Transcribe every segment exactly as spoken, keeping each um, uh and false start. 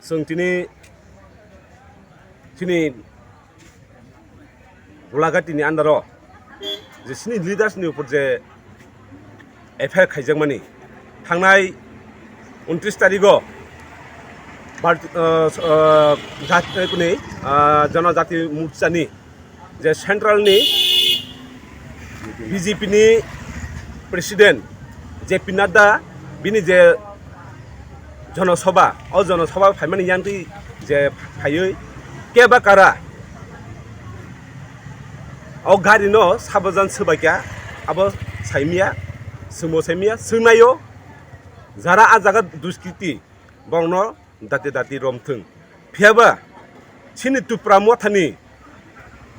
Chwng tini chini Golaghati ni under o je chini leaders ni upor je F I R khaijakmani, thangnai untris tarigo Bharti-, ah, ah, jat-, eh, kuni, ah, Janajati Morcha ni je central ni B J P ni president J P Nadda bini je Jana Sabha, o Jana Sabha phaimani yangtwi je phaiwi keba kara o gari no sabajan swbaikha, abo saimya, swngbo saimya, swngnaio jara a jaga duskiti bongno dati dati romthwng. Phiyaba chini Tipra Mothani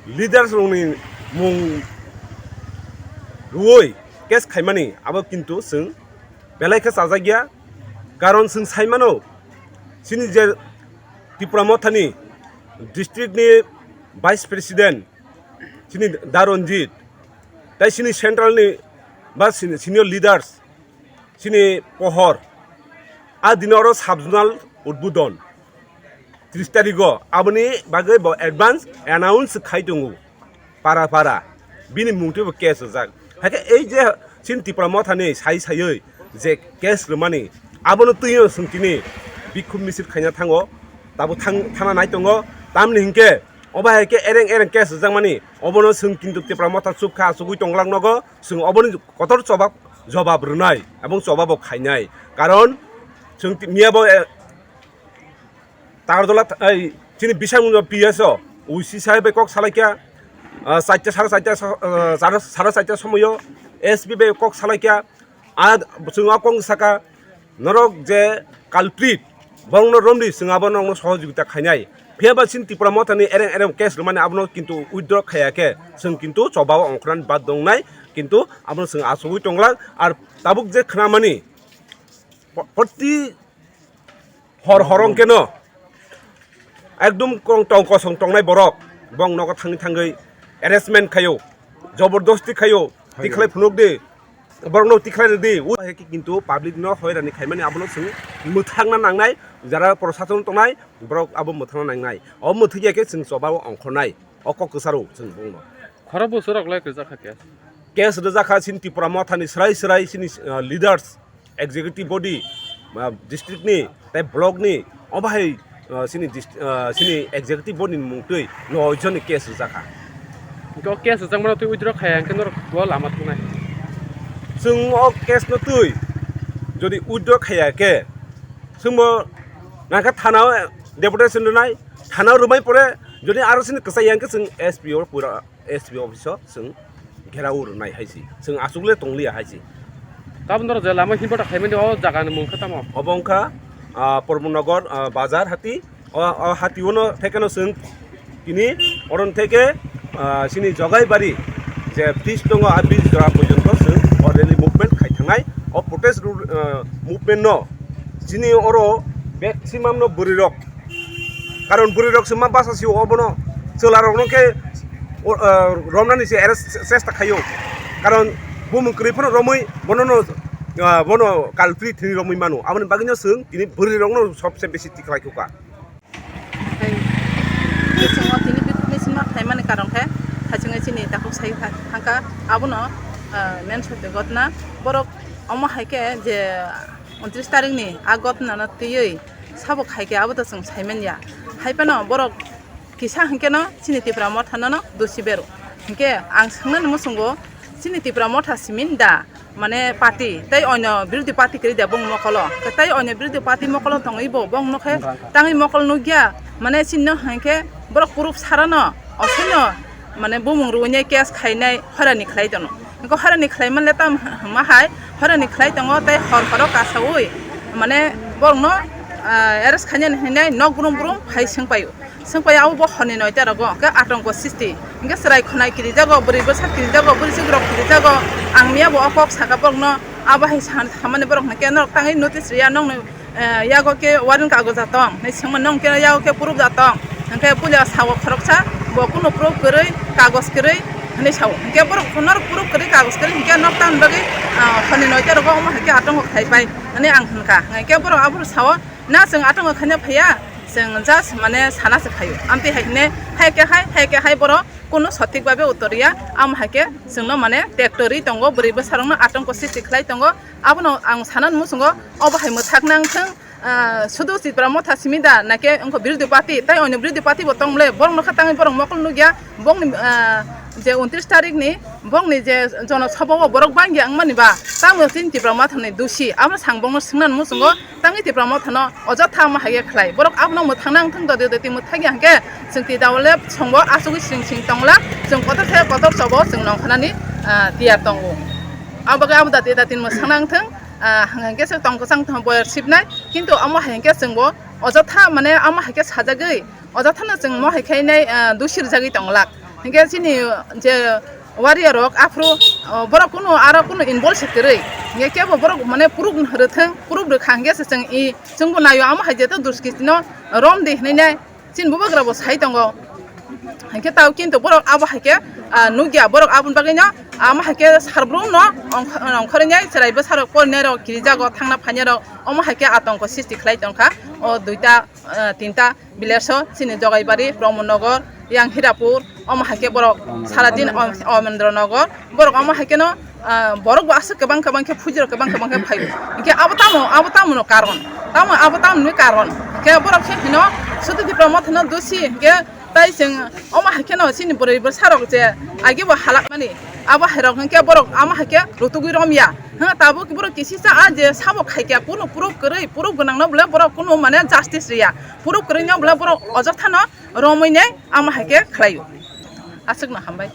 leaders rokni mung rwui case khaimani abo kintu chwng belai khe chajakya. Karon chwng saimano, chini je Tipra Mothani district ni vice president chini Da Ranjit, tai chini central ni ba seni-, senior leaders chini pohor a dino oro sub-zonal udbodon tris tarigo, aboni bagwi bo advance announce khai tongo para para, bini mungtwi bo case rijak. Hakhe ei je chini Tipra Mothani sai saiwi je case rwmani, abono twiwi chwng tini bikhum misil khaina thango, tabuk thang-, thana nai tongo, tamni hinkhe obo hai khe ereng ereng case rijakmani, obono chwng kintu Tipra Motha chukha achugwi tonglang nogo, chwng oboni kotor chobab, jobab rwnai, ebong chobabo khainai. Karon chwng ti-, miyabo, eh, Tagardola th-, ei, chini bisangno P S o, O C sahib bai kok salaikha, ah, chaita, sare chaita so-, ah, sare, sare chaita somoyo S P bai kok salaikha, a chwng o kong saka, norok je culprit, borokno romdi, chwng abo norokno sohojogita khainai. Phiyaba chini Tipra Mothani ereng ereng case rwmani abono kintu withdraw khaiya khe, chwng kintu chobao ongkhornani bad tongnai, kintu abono chwng achugwi tonglang. Ar tabuk je khnamani, po-, proti hor horong keno ekdom kong tong kosong tongnai borok, bong nogo thangwi thangwi arrestment khaio, jobordosti khaio, tikhlai phunuk di, borokno tikhlai rwdi. Hai khe kintu public no hoirani khaimani abono chwng mwthangna nangnai, jara prosason tongnai borok abo mwthangna nangnai. O mwthangya khe chwng chobao ongkhornai, o kok kwcharo chwng bongno. Khorok bwswk rok lai kwchak kha khe. Case rwjak kha chini Tipra Mothani swrai swrai chini, ah, leaders, executive body, ah, district ni tei block ni, obo hai, ah, chini dist-, ah, chini executive body ni mungtwi noi joni case rwjak kha. Hwnkhe o case rwjakmano twi withdraw khaiya hwnkhe norok bo lama thangnai. Chwng o case no twi jodi withdraw khaiya khe, chwngbo nangkha thana o deputation rwnai, thana o rwmai pore jodi aro chini kwchai ya hwnkhe chwng S P o pura S P office o chwng gherao rwnai hai se, chwng achukle tongliya hai se. Tabuk norok je lama himba ta khaimani o jaga ni mung khe tamo? Obo wngkha, ah, Pramod Nagar, ah, bazar hati. O, o hati o no theke no chwng tini oro theke, ah, chini Jogaibari je bridge tongo, a bridge jora porjonto chwng o rally movement khai thangnai. O protest ru-, ah, movement no chini oro maximum no bwrwi rok, karon bwrwi rok se ma basa sio obono, chwla rok no khe o, ah, romnani se arrest chesta khaio, karon bumung kwrwi phano romwi bono no, ah, bono culprit hinwi romwi mano, aboni bagwi no chwng tini bwrwi rok no sobse besi tikhlai khuka. Hai, bwskango tini bikhukni sima khlaimani karon khe, hachingwi chini takhuk sai kha-, thangkha, abono, ah, main sote gotna. Borok omo hai khe je untris tarikni a gotnano twiwi sabo khai khe abo to chwng sai manya. Hai phano borok kisa hwnkhe no chini Tipra Motha no no dosi beru. Hwnkhe ang swngnani muchungo chini Tipra Motha simin da? Mane party, tei oino birodhi party kwrwi da bong mokolo. Tei oino birodhi party mokolo tongwi bo bong nokhe tangwi mokol nukya. Mane chini no hwnkhe borok proof sarano, osaino mane bumung rwinai case khainai horani khlai tono. Hwnkhe horani khlai manle tam hwma hai, horani khlai tongo tei hor horo kasaui mane borokno, ah, arrest khainani hinwi nok brum brum phai swngpaio. Swngpai abo bo horni noita rogo hwnkhe atongko sisti. Hwnkhe chwrai khwnai kirijago, bwrwi bwsa kirijago, bwrwi chukrok kirijago. Ang miya bo o kok saka borokno abo hai sa-, samani borok hwnkhe norok tangwi notice riya nokni, eh, yago khe warrant kagoja tong hinwi swngmani, nokni yago khe proof da tong. Hwnkhe puila sao khoroksa bo kunu proof kwrwi, kagoj kwrwi hinwi sao. Hwnkhe borok norok proof kwrwi, kagoj kwrwi hwnkhe nok tamni bagwi, ah, horni noita rogo omo hai khe atongo khlai pai hinwi ang hwnkha. Hwnkhe borok aphuru sao, na chwng atongo khaina phaiya, Chwng just mane sana se khaio. Amtwi hai hine hai khe hai, hai khe hai borok kunu sothik babe uttor ya. Amo hai khe chwngno mane tektori tongo, bwrwi bwsarokno atongko sristi khlai tongo. Abono ang sana muchungo obo hai mwthak nang thwng, ah, sudu Tipra Motha simi da, naikhe wngkha birodhi party, tai onyo birodhi party bo tong bole, borok nokha tangwi borok mokol nukya, bongni, ah, je untris tarik ni bongni je jono sabha o borok bangya wngmani ba, tamo chini Tipra Motha ni dusi, abono sang bongno swngna muchungo, tangwi Tipra Motha no ojotha ma hai khe khlai, borok abono mwthang nang thwng dodi dodi mwthang ya hwnkhe, chwng twi da bole songbo asugwi sring sring tongla, chwng kotor khe kotor chobo chwng nongkhanani, ah, tiyar tongo. Abo bagwi abo dati dati mwthang nang thwng, ah, hwnkhe se tong kwchang tong boyar sibnai, kintu amo hai hwnkhe chwngbo ojotha mane amo hai khe sajagwi, ojotha no chwng mo hai khe nai, ah, dusir jagwi tong lak. Hwnkhe chini je warrior rok aphuru, oh, borok kunu aro kunu involve se kwrwi. Hwnkhe kebo borok mane proof rwthwng, proof rwkha hwnkhe se chwng i chwngbo naio amo hai je to duskiti no rom di hwnwi nai. Chini bubagra bo sai tongo. Hwnkhe tao kintu borok abo hai khe, ah, nukya, borok aboni bagwi no amo hai khe sarbru no ongkha-, ongkhorwi nai, chwrai bwsarok porinai rok kirijago, thangna phainai rok omo hai khe atongko sristi khlai tongkha. O duita, ah, tinta village o chini Jogaibari, Pramod Nagar, yang Hirapur, omo hai khe borok saradin Om-, Omendra Nagar, borok omo hai kheno, ah, borok bo aswk kwbang kwbang khe phuji rok kwbang kwbang khe phaio. Hinkhe abo tamo, abo tamo no karon. Tamo abo tamo ni karon. Hinkhe borok khe hino sudu Tipra Motha no dusi hinkhe tai chwng omo hai kheno chini bwrwi bwsa rok je age bo halak mani. Abo hai rok hinkhe borok omo hai khe rutugwi rom ya. Ha, tabuk borok kisi cha a je sabo khai kya, kunu proof kwrwi, proof gwnang no bole borok kunu mane justice riya. Proof kwrwi no bole borok ojotha no romwi nai omo hai khe khlaio. Aswkno hambai.